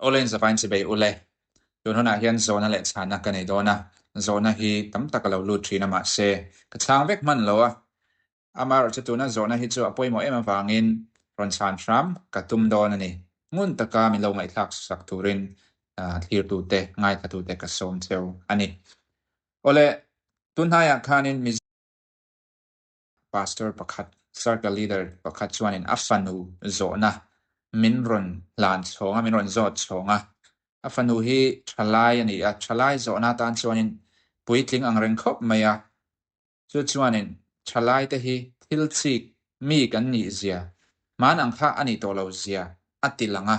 Awle in zavain chibei ule. Tun hunah hian zawhna leh chhanna ka nei dawn a, zawhna hi tam tak a lo lut thin a mahse ka chhang vek hman lo a. Amaherawhchu tuna zawhna hi chu a pawimawh em avangin rawn chhan hram ka tum dawn a ni. Ngun taka min lo ngaihthlak sak turin thlirtute, ngaithlatute ka sawm cheu a ni. Awle, tunhnaiah khanin Mizo. Pastor pakhat, Circle Leader pakhat chuanin a fanu zawhna min rawn hlan chhawng a, min rawn zawt chhawng a. A fanu hi thalai a ni a, thalai zawhna atan chuanin puitling ang reng khawp mai a. Chu chuanin thalai te hi thil chik mi kan nih zia, hman ang kha a nih tawh lo zia a ti lang a,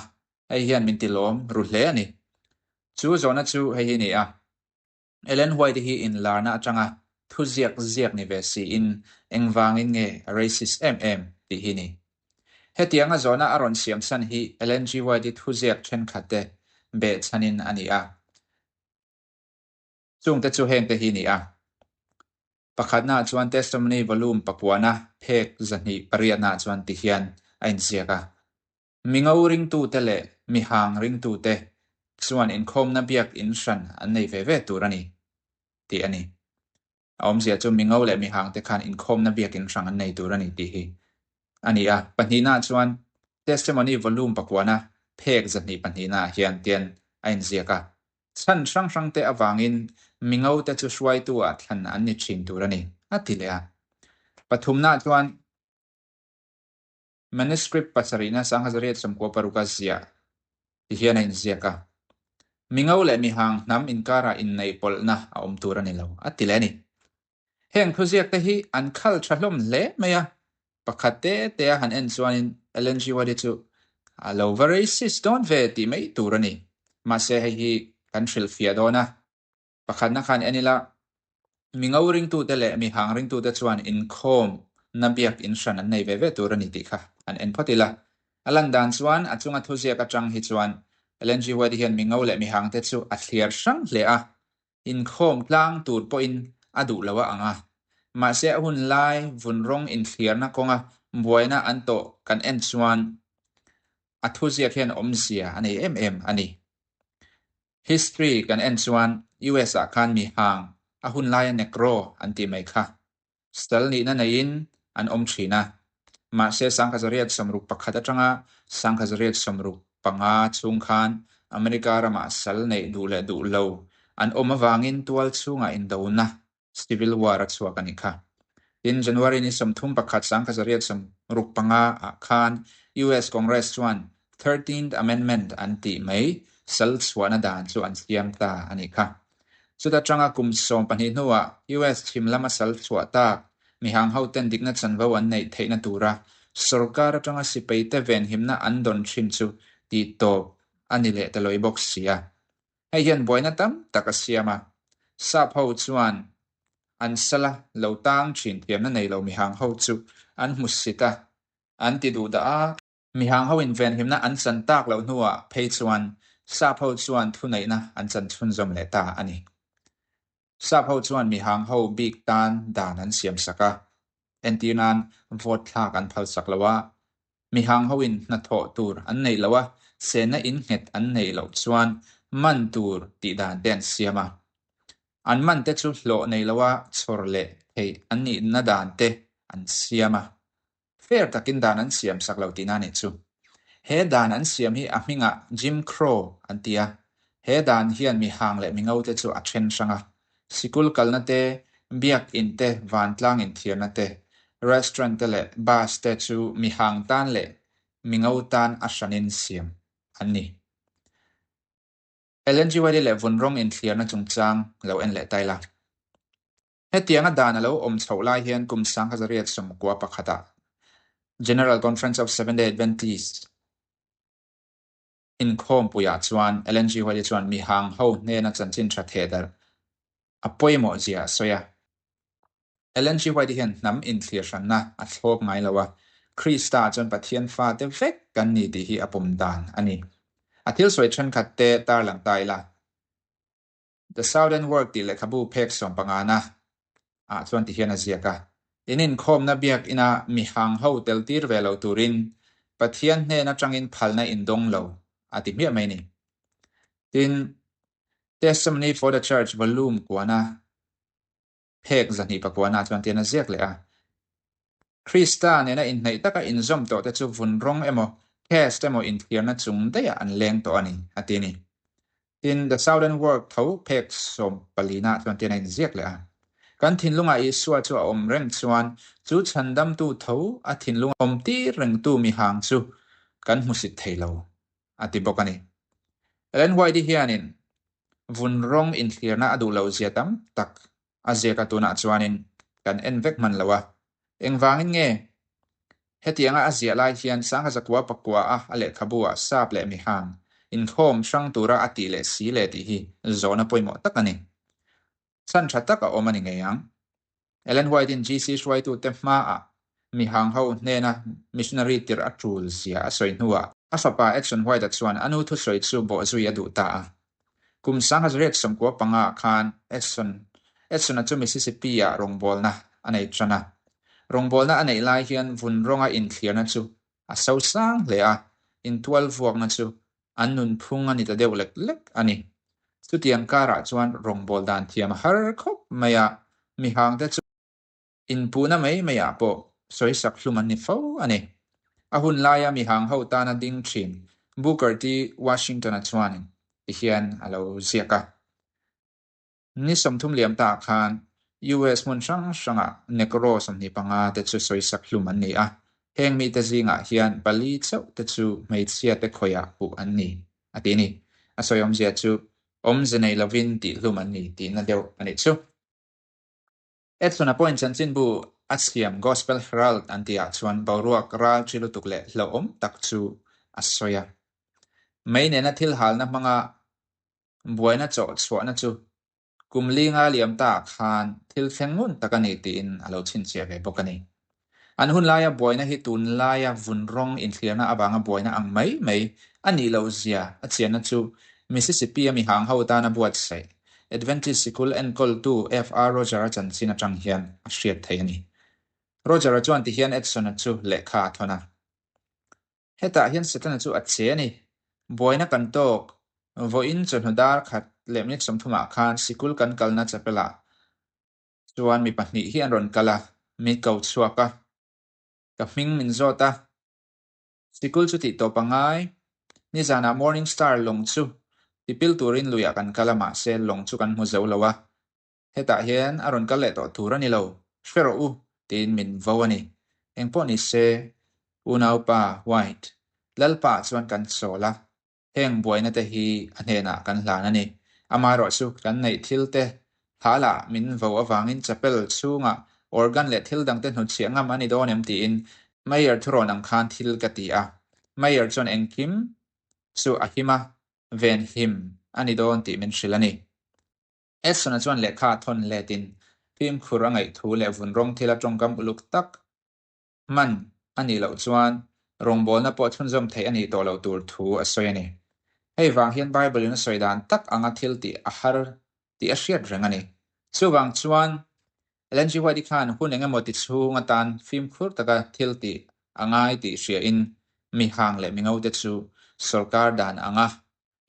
hei hian min ti lawm ru hle a ni. Chu zawhna chu hei hi a ni a. Ellen White hi inlarna atanga thuziak ziak ni ve siin engvangin nge a racist em em tih hi ni. Hetianga zawhna a rawn siam chhan hi Ellen G. White-i thuziak thenkhatte behchhanin a ni a. Chungte chu hengte hi ni a. Pakhatnaah chuan Testimony Volume pakuana phek 208naah chuan ti hian a inziak a. Mi ngo ringtute leh mi hang ringtute chuan inkhawmna biak in hran an nei ve ve tur a ni, tih a ni. A awmzia chu mi ngo leh mi hangte khan inkhawmna biak in hrang an nei tur a ni tih hi a ni a. Pahnihnaah chuan Testimony Volume pakuana phek 202naah hian tian a inziak a, Chhan hrang hrangte avangin mi ngote chu hruaitu-ah thlan an ni thin tur a ni, a ti leh a. Pathumnaah chuan. Manuscript pasarihna 1896 a ziah ti hian a inziak a, Mi ngo leh mi hang hnam inkarah inneihpawlhna a awm tur a ni lo, a ti leh a ni. Heng thuziakte hi an khal tha hlawm hle mai a, pakhat te te a han en chuanin Ellen G. White hi chu a lo va racist dawn ve tih mai tur a ni. Mahse hei hi kan hrilhfiah dawn a. Pakhatna khan en ila, mi ngo ringtute leh mi hang ringtute chuan inkhawm na biak in hran an nei ve ve tur a ni tih kha han en phawt ila. A lan dan chuan a chunga thuziak atang hi chuan Ellen G. White hian mi ngo leh mi hangte chu a thliar hrang hle a, inkhawm tlang tur pawhin a duh lo a ang a. Mahse a hun lai vun rawng inthliarna kawnga buaina an tawh kan en chuan a thuziak hian awmzia a nei em em a ni. History kan en chuan US ah khan mi hang a hun laia Negro an tih mai kha sal nihna neiin an awm thin a. Mahse 1861 atanga 1865 chhung khan America ramah sal neih duh leh duh lo an awm avangin tual chhungah indona Civil War a chhuak a nih kha. Tin, January ni 31 1865 ah khan US Congress chuan Thirteenth Amendment an tih mai sal chhuahna dan chu an siam ta a nih kha. Chuta tanga kum 12 hnuah US chhim lama sal chhuah tak mihang hoten dikna chanvo an neih theihna tura sorkar atanga sipaite venhimna an dawn thin chu tihtawp a ni leh ta lawi bawk si a. Hei hian buaina tam tak a siam a, Sap ho chuan an sala lo tang thin thiamna nei lo mihang ho chu an hmu sit a, an ti duh dah a. Mihang ho invenhimna an chan tak loh hnuah phei chuan Sap ho chuan thuneihna an chan chhunzawm leh ta a ni. Sap ho chuan mihang ho bik tan dan an siam sak a, entir nan vote thlak an phal sak lo a, mihang hoin hnathawh tur an neih loh a, sehna in nghet an neih loh chuan man tur tih dan te an siam a. An man te chu hlawh nei loa chhawr leh theih an nihna dan te an siam a. Fair takin dan an siam sak lo tihna a nih chu. He dan an siam hi a hmingah Jim Crow an ti a. He dan hian mi hang leh mi ngo te chu a then hrang a. Sikul kalna te, biak in te, vantlang inthiarna te, restaurant te leh bus te chu mi hang tan leh mi ngo tan a hranin siam an ni. Ellen G. White leh vun rawng inthliarna chungchang lo en leh ta ila. Hetianga dan a lo awm chhoh lai hian kum 1891-ah General Conference of Seventh-day Adventists inkhawmpuiah chuan Ellen G. White chuan mihang ho hnena chanchin tha theh darh a pawimawh zia a sawi a. Ellen G. White hian hnam inthlir hranna a thlawp ngai lo a, Krista chuan Pathian fate vek kan ni tih hi a pawm dan a ni. A thil sawi thenkhat te tarlang ta ila. The Southern Work tih lehkhabu phek sawmpangana ah chuan ti hian a ziak a, In inkhawmna biak ina mihang ho tel tir ve lo turin Pathian hnen atangin phalna in dawng lo a ti hmiah mai a ni. Tin, Testimony for the Church volume kuana phek 209 ah chuan tian a ziak leh a. Krista nena inhnaih taka inzawm tawh te chu vun rawng emaw, caste emaw inthlirna chung daihah an leng tawh a ni, a ti a ni. Tin, The Southern Work tho phek sawmpalina ah chuan tian a inziak leh a. Kan thinlungah Isua chu a awm reng chuan chu chhandamtu tho a thinlung awm tir rengtu mihang chu kan hmusit thei lo, a ti bawk a ni. Ellen White-i hianin vun rawng inthlirna a duh loh zia tam tak a ziak a tunah chuanin kan en vek hman lo a. Engvangin nge hetianga a ziah lai hian Sangha Zakua Pakua a a lehkhabu ah sap leh mihang inkhawm hrang tura a tih leh si leh tih hi zawhna pawimawh tak a ni. Chhan tha tak a awm a ni ngei ang. Ellen White-in GC hruaitute hmaah mihang ho hnena missionary tirh a tul zia a sawi hnuah a fapa Edson White-a chuan a nu thusawi chu bawhzui a duh ta a. Kum 1995 ah khan Edson Edson-a chu Mississippi-ah rawngbawlna a nei tan a. Rawngbawlna a neih lai hian vun rawnga inthlirna chu a sosang hle a, intual vuakna chu an nunphung a ni ta deuh lek lek a ni. Chutiang karah chuan rawngbâwl dan thiam a har khawp mai a, mihangte chu inpuhna mai maiah pawh sawisak hlum an ni fo a ni. A hun laia mihang ho tana ding thin Booker T. Washington-a chuanin tihian a lo ziak a. Ni 30 liam ta khan US hmun hrang hrangah Negro 25 te chu sawisak hlum an ni a, heng mite zingah hian pali chauh te chu hmeichhia te khawiah puh an ni, a ti a ni. A sawi awmzia chu awmze nei lovin tih hlum an ni tihna deuh a nih chu. Edson-a pawhin chanchinbu a siam Gospel Herald an tihah chuan boruak ral ṭhi lutuk leh hlauhawm tak chu a sawi a. Mei nena thil halna hmanga Buaina chawh chhuahna chu kum linga liam ta khan thil thleng ngun tak a ni tiin a lo chhinchhiah ve bawk a ni. An hun laia buaina hi tun laia vun rawng inthlirna avanga buaina ang mai mai a nih loh zia a chianna chu Mississippi-a mihang ho tana buatsaih Adventist sikul enkawltu FR. Roger-a chanchin atang hian a hriat theih a ni. Roger-a chuan tihian Edson-a chu lehkha a thawn a. Hetah hian Setana chu a che a ni. Buaina kan tawk. Vawiin chawhnu dar khat leh minute 30 ah khan sikul kan kalna chapel ah chuan mi pahnih hi an rawn kal a, min ko chhuak a. Ka hming min zawt a. Sikul chu tih tawp a ngai. Nizanah Morning Star lawng chu tipil turin luiah kan kal a mahse lawng chu kan hmu zo lo a. Hetah hian a rawn kal leh tawh tur a ni lo, hre rawh u, tiin min vo a ni. Engpawh ni se, Unaupa White, Lalpa chuan kan chawl a, heng buaina te hi a hnenah kan hlan a ni. Amaherawhchu kan neih thil te halah min vo avangin chapel chhungah organ leh thil dangte hnutchhiah ngam a ni dawn em tiin Mayor thurawn ang khan thil ka ti a. Mayor chuan engkim chu a him a, venhim a ni dawn tih min hrilh a ni. Edson-a chuan lehkha a thawn letin fimkhur a ngaih thu leh vun rawng thila tawngkam uluk tak hman a nih loh chuan rawngbawlna pawh chhunzawm theih a nih tawh loh tur thu a sawi a ni. Hei vang hian Bible-in a sawi dan tak anga thil tih a har tih a hriat reng a ni. Chuvang chuan Ellen G. White-i khan hun eng emaw ti chhung atan fimkhur taka thil tih a ngai tih hriain mihang leh mingote chu sawrkar dan anga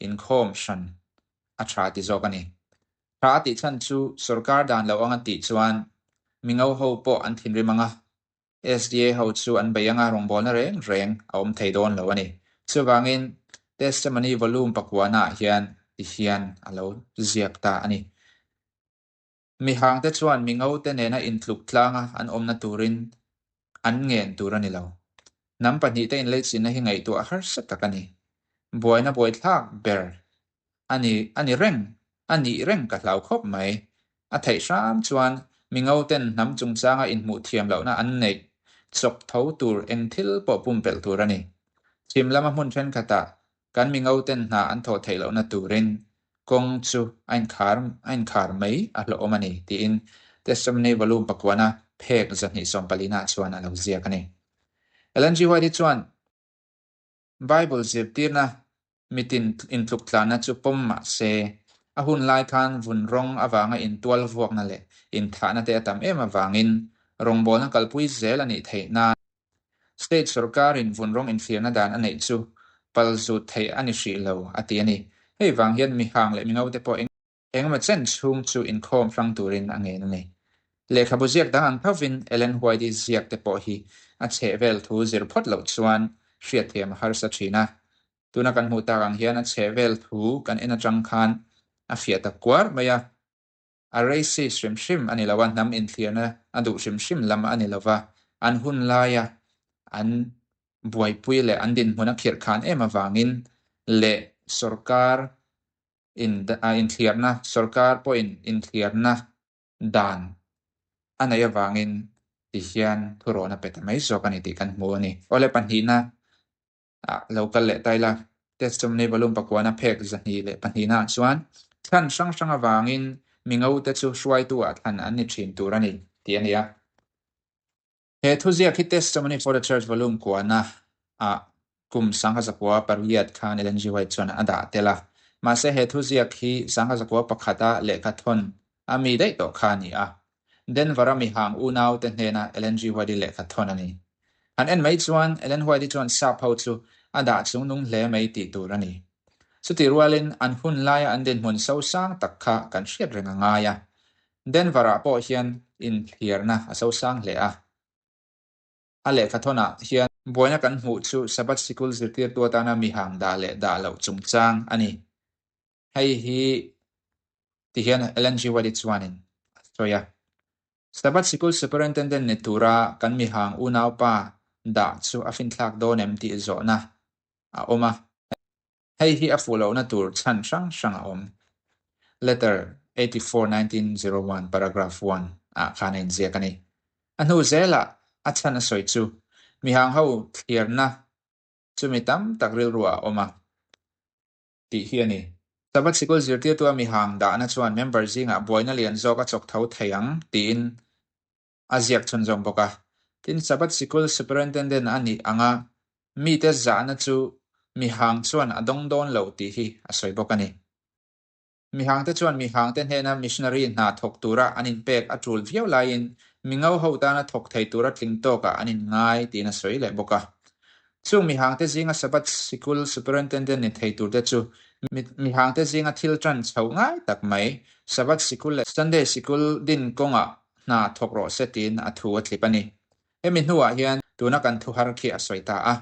inkhawm hran a tha ti zawk a ni. Tha a tih chhan chu sawrkar dan lo anga tih chuan mingo ho pawh an thinrim anga, SDA ho chu an bei anga rawngbawlna reng reng a awm thei dawn lo a ni. Chuvangin Testimony Volume pakuana ah hian ti hian a lo ziak ta a ni. Mihangte chuan mingote nena intluk tlanga an awmna turin an ngen tur a ni lo. Hnam pahnihte inleichinna hi ngaihtuah harsa tak a ni. Buaina buaithlak ber a ni a ni reng a nih reng ka hlau khawp mai. A theih hram chuan mingoten hnam chungchanga inhmuh thiam lohna an neih chawp tho tur eng thil pawh pumpelh tur a ni. Chhim lama hmun thenkhatah kan mingoten hna an thawh theih lohna turin kawng chu a inkhar a inkhar mai a hlawhawm a ni, tiin Testimony Volume pakuana phek 240 ah chuan a lo ziak a ni. Ellen G. White-i chuan Bible zirtirna mitin intluk tlanna chu pawm mah se, a hun lai khan vun rawng avanga intual vuakna leh inthahna te a tam em avangin rawngbawlna kalpui zel a nih theih nan State sorkarin vun rawng inthlirna dan a neih chu pal zut theih a ni hrih lo, a ti a ni. Hei vang hian mihang leh mingote pawh eng engemaw chen chhung chu inkhawm hrang turin a ngen a ni. Lehkhabu ziak dang ang thovin Ellen White-i ziak te pawh hi a chhehvel thu zir phawt loh chuan hriatthiam a harsa thin a. Tuna kan hmuh tak ang hian a chhehvel thu kan en atang khan a fiah ta kuar mai a. A racist hrim hrim a ni lo a, hnam inthlirna a duh hrim hrim lam a ni lo va, an hun laia an buaipui leh an dinhmun a khirh khan em avangin leh sorkar in inthlirna, sorkar pawhin inthlirna dan a neih avangin ti hian thurawn a pe ta mai zawk a ni tih kan hmu a ni. Awle pahnihna ah lo kal leh ta ila, Testimony volume pakuana phek 202 ah chuan thlan hrang hrang avangin mi ngote chu hruaitu ah thlan an ni thin tur a ni tih a ni a. He thuziak hi Testimony for the Church volume kuana ah kum 1908 khan Ellen G. White chuan a dah tel a. Mahse he thuziak hi 1901 a lehkha thawn a mi daih tawh kha a ni a. Denver-a mihang unaute hnena Ellen G. White-i lehkha thawn a ni. Han en mai chuan Ellen White-i chuan sap ho chu a dah chungnung hle mai tih tur a ni. Chutih rualin an hun laia an dinhmun sosang tak kha kan hriat reng a ngai a. Denver-ah pawh hian inthliarna a sosang hle a. A lehkha thawnah hian buaina kan hmuh chu Sabbath sikul zirtirtu atana mihang dah leh dah loh chungchang a ni. Hei hi ti hian Ellen G. White-i chuanin a sawi a. Sabbath Sikul Superintendent ni tura kan mihang unaupa dah chu a finthlak dawn em tih zawhna a awm a. Hei hi a fuh lohna tur chhan hrang hrang a awm. Letter 84, 1901, paragraph 1 ah khan a inziak a ni. A hnu zelah a chhan a sawi chu mihang ho thliarna chu mi tam tak rilruah a awm a. tih hi a ni. Sabbath sikul zirtirtua mihang dahna chuan member zingah buaina lian zawk a chawk tho thei ang tiin a ziak chhunzawm bawk a. Tin, Sabbath sikul superintendent a nih anga mite zahna chu mihang chuan a dawng dawn lo tih hi a sawi bawk a ni. Mihangte chuan mihangte hnena missionary hna thawk tura an inpek a tul viau laiin mingo ho tana thawk thei tura tling tawkah an inngai tiin a sawi leh bawk a. Chung mihangte zinga Sabbath sikul superintendent ni thei turte chu mihangte zinga thil tan chhoh ngai tak mai Sabbath sikul leh Sunday sikul din kawngah hna thawk rawh se tiin a thu a tlip a ni. Hemi hnuah hian tuna kan thu har khi a sawi ta a.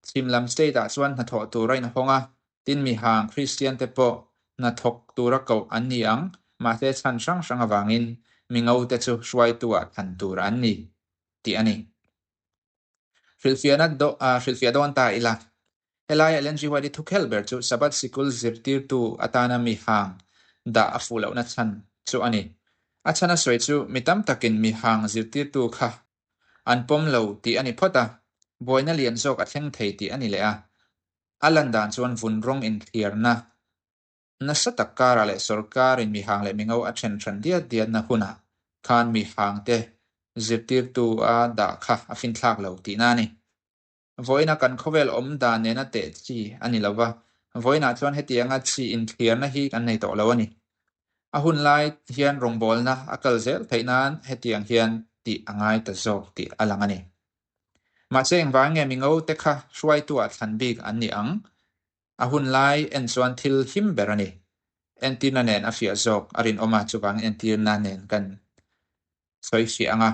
Chhim lam state-ah chuan hnathawh tur a inhawng a, tin mihang Kristian-te pawh hnathawk tura koh an ni ang, mahse chhan hrang hrang avangin mingote chu hruaitu-ah thlan tur an ni tih a ni. Hrilhfiahna hrilhfiah dawn ta ila. Helai Ellen G. White-i thukhelh ber chu Sabbath sikul zirtirtu atana mihang dah a fuh lohna chhan chu a ni. A chhan a sawi chu mi tam takin mihang zirtirtu kha an pawm lo tih a ni phawt a, buaina lian zawk a thleng thei tih a ni leh a. A lan dan chuan vun rawng inthliarna Nasa tak karah leh sorkarin mihang leh mingo a then hran diat diatna hunah khan mihangte zirtirtu a dah kha a finthlak lo tihna a ni. Vawiina kan khawvel awm dan nena teh chi a ni lo va, vawiinah chuan hetianga chi inthliarna hi kan nei tawh lo a ni. A hun lai hian rawngbawlna a kal zel theih nan hetiang hian tih a ngai ta zawk tih a lang a ni. Mahse engvang nge mingo te kha hruaitu-ah thlan bik an ni ang? A hun lai en chuan thil him ber a ni. Entirna nen a fiah zawk a rinawm a, chuvangin entirna nen kan sawi fiah ang a.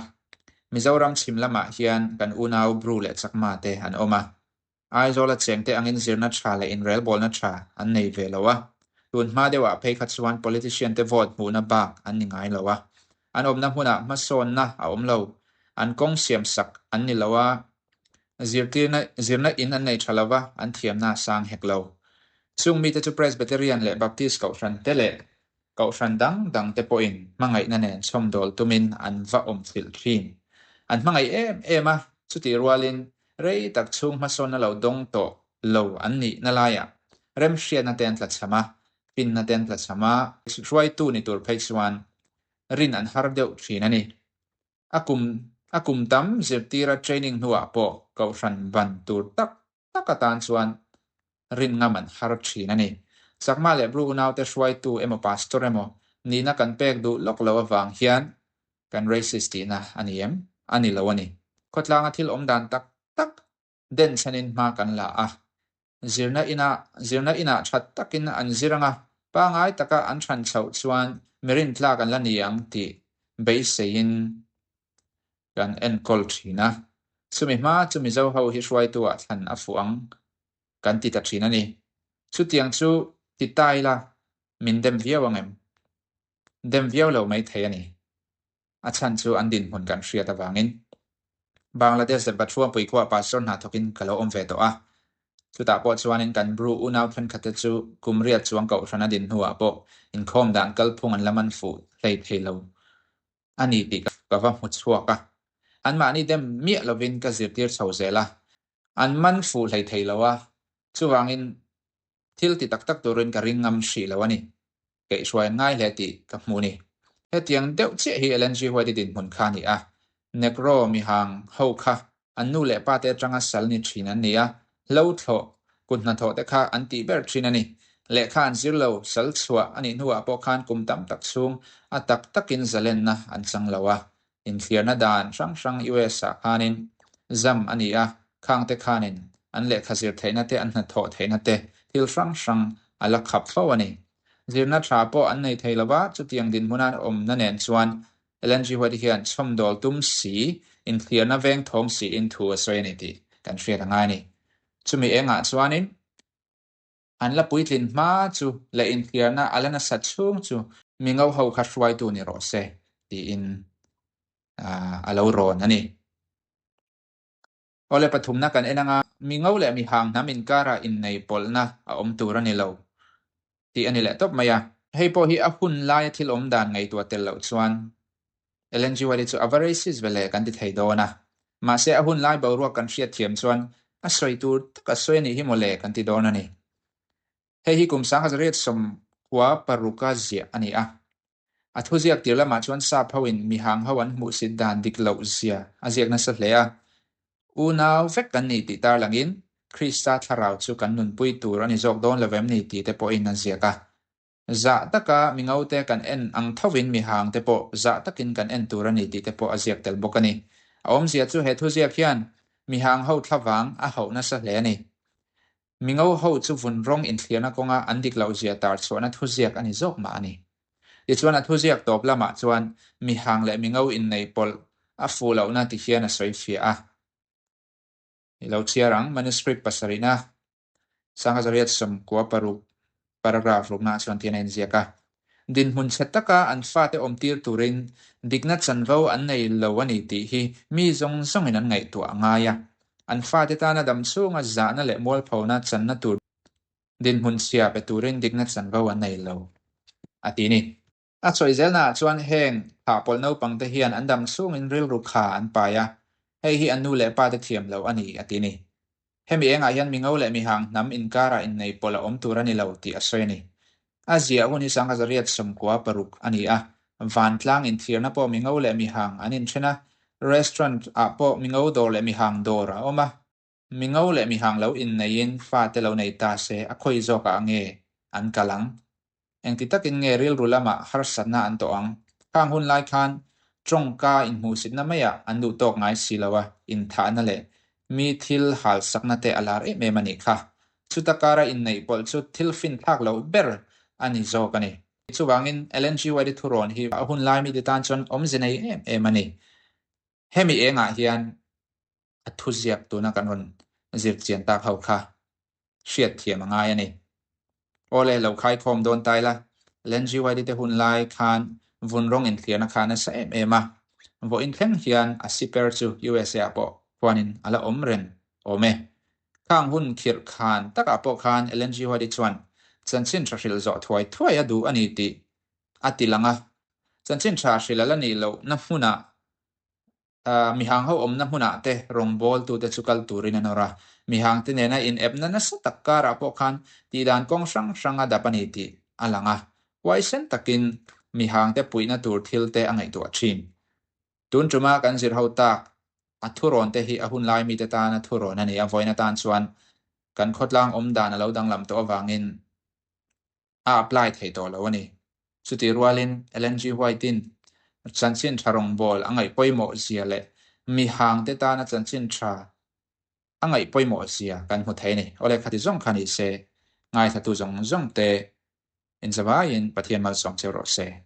Mizoram chhim lamah hian kan unau Bru leh Chakma te an awm a. Aizawla chengte angin zirna tha leh inrelbawlna tha an nei ve lo a. Tun hma deuhah phei kha chuan politician te vote hmuhna bak an ni ngai lo a. An awmna hmunah hmasawnna a awm lo. An kawng siamsak an ni lo a, Zirtirna, zirna in an nei tha lova, an thiamna a sang hek lo. Chung mite chu Presbyterian leh Baptist kohhran te leh kohhran dang dang te pawhin hmangaihna nen chhawmdawl tumin an va awm thlilh thin. An hmangaih em em a, chutih rualin rei tak chhung hmasawnna lo dawng tawh lo an nihna laiah remhriatna te an tlachham a, finna te an tlachham a, hruaitu ni tur phei chuan rin an har deuh thin a ni. A kum a kum tam zirtira training hnuah pawh kohhran ban tur tak tak atan chuan rin ngam an har thin a ni. Chakma leh Bru unaute hruaitu emaw pastor emaw nihna kan pek duh lawk lo avang hian kan racist tihna a ni em? A ni lo a ni. Khawtlanga thil awm dan tak tak den chhanin hma kan la a. Zirna inah zirna inah that takin an zir anga pangai taka an than chhoh chuan mi rintlak an la ni ang tih beiseiin kan enkawl thin a. Chumi hma chu Mizo ho hi hruaitu ah thlan a fuh ang kan ti ta thin a ni. Chutiang chu ti ta ila min dem viau ang em? Dem viau lo mai thei a ni. A chhan chu an dinhmun kan hriat avangin. Bangladesh leh Bathuampui khuaa pastor hna thawkin ka lo awm ve tawh a. Chutah pawh chuanin kan Bru unau thenkhatte chu kum riat chuang kohhran a din hnuah pawh inkhawm dan kalphung an la man fuh hlei thei lo a ni tih ka va hmu chhuak a. Anmahni dem miah lovin ka zirtir chho zel a. An man fuh hlei thei lo a, chuvangin Thil ti tak tak turin ka ring ngam hrih lo a ni. Keihhruai an ngai hle tih ka hmu ni. Hetiang deuh chiah hi Ellen G. White-i dinhmun kha a ni a. Negro mihang ho kha an nu leh pate atanga sal ni thin an ni a, hlo thlawh, kut hnathawh te kha an tih ber thin a ni. Lehkha an zir lo, sal chhuah a nih hnuah pawh khan kum tam tak chhung a tak takin zalenna an chang lo a. Inthliarna dan hrang hrang US ah khanin zam a ni a, khangte khanin an lehkha zir theihna te, an hnathawh theihna te thil hrang hrang a la khap fo a ni. Zirna tha pawh an nei thei lova, chutiang dinhmuna an awmna nen chuan Ellen G. White hian chhawmdawl tum si, inthliarna veng thawng siin thu a sawi a ni tih kan hriat a ngai a ni. Chumi engah chuanin An la puitlin hma chu leh inthliarna a la nasat chhung chu mi ngo ho kha hruaitu ni rawh se tiin a lo rawn a ni. Awle pathumna kan en anga mi ngo leh mi hang hnam inkarah innei pawlhna a awm tur a ni lo tih a ni leh tawp mai a. Hei pawh hi a hun laia thil awm dan ngaihtuah tel loh chuan Ellen G. White chu a va racist ve le kan ti thei dawn a. Mahse a hun lai boruak kan hriat thiam chuan a sawi tur tak a sawi a nih hi maw le kan ti dawn a ni. Hei hi kum 1946 ziah a ni a. A thuziak tir lamah chuan sap hoin mihang ho an hmuhsit dan dik loh zia a ziak nasa hle a. Unau vek kan ni tih tarlangin Krista thlarau chu kan nunpui tur a ni zawk dawn lo em ni tih te pawhin a ziak a. Zah taka mi ngote kan en ang thovin mi hangte pawh zah takin kan en tur a ni tih te pawh a ziak tel bawk a ni. A awmzia chu he thuziak hian mi hang ho thlavang a hauh nasa hle a ni. Mi ngo ho chu vun rawng inthlirna kawnga an dik loh zia tar chhuahna thuziak a ni zawk mah a ni. Tichuan a thuziak tawp lamah chuan mi hang leh mi ngo innei pawlh a fuh lohna ti hian a sawi fiah a. I lo chhiar ang, Manuscript pasarihna, 1996 paragraph ruknaah chuan tian a inziak a. Dinhmun chhe taka an fate awmtir turin dikna chanvo an nei lo a ni tih hi mi zawng zawngin an ngaihtuah a ngai a. An fate tana dam chhunga zahna leh mualphona channa tur dinhmun chhia pe turin dikna chanvo an nei lo, a ti ni. A sawi zelnaah chuan heng thahpawlh naupangte hian an dam chhungin rilru kha an pai a, hei hi an nu leh pate thiam loh a ni, a ti ni. Hemi engah hian mingo leh mihang hnam inkarah innei pawlh a awm tur a ni lo tih a sawi a ni. A ziah hun hi 1996 a ni a, vantlang inthirna pawh mingo leh mihang an inthen a, restaurant ah pawh mingo dawr leh mihang dawr a awm a. Mi ngo leh mi hang lo inneiin fate lo nei ta se a khawi zawkah nge an kal ang? Engti takin nge rilru lamah harsatna an tawh ang? Khang hun lai khan tawngka inhmuhsitna maiah an duh tawk ngai si lo a, inthahna leh mi thil halsakna te a lar em em a nih kha. Chuta kara inneih pawlh chu thil finthlak loh ber a ni zawk a ni. Chuvangin Ellen G. White-i thurawn hi a hun lai mite tan chuan awmze nei em em a ni. Hemi engah hian a thuziak tuna kan rawn zir chian tak ho kha hriat thiam a ngai a ni. Awle, lo khaikhawm dawn ta ila, LNGYD te hun lai khan vun rawng inthliarna kha a nasa em em a, vawiin thleng hian a siper chu USA ah pawh khuanin a la awm reng awm e. Khang hun khirh khan takah pawh khan LNGYD chuan chanchin tha hrilh zawh thuai thuai a duh a ni tih a ti lang a, chanchin tha hrilh a la nih lohna hmunah Mihang ho awmna hmunah te rawngbawltute chu kal turin an awrh a, mihangte nena inepna nasa tak karah pawh khan tihdan kawng hrang hrang a dap a ni tih a lang a, huaisen takin mihangte puihna tur thil te a ngaihtuah thin. Tun tuma kan zir ho tak a thurawn te hi a hun lai mite tana thurawn a ni a, vawiin atan chuan kan khawtlang awmdan a lo danglam tawh avangin a apply thei tawh lo a ni. Chutih rualin Ellen G. White-in chanchin tha rawngbâwl a ngaih pawimawh zia leh mihangte tana chanchin tha. A ngaih pawimawh zia kan hmu thei a ni. Awle khati zawng kha ni se, ngaithlatu zawng zawng te inzavaiin Pathian malsawm cheu rawh se.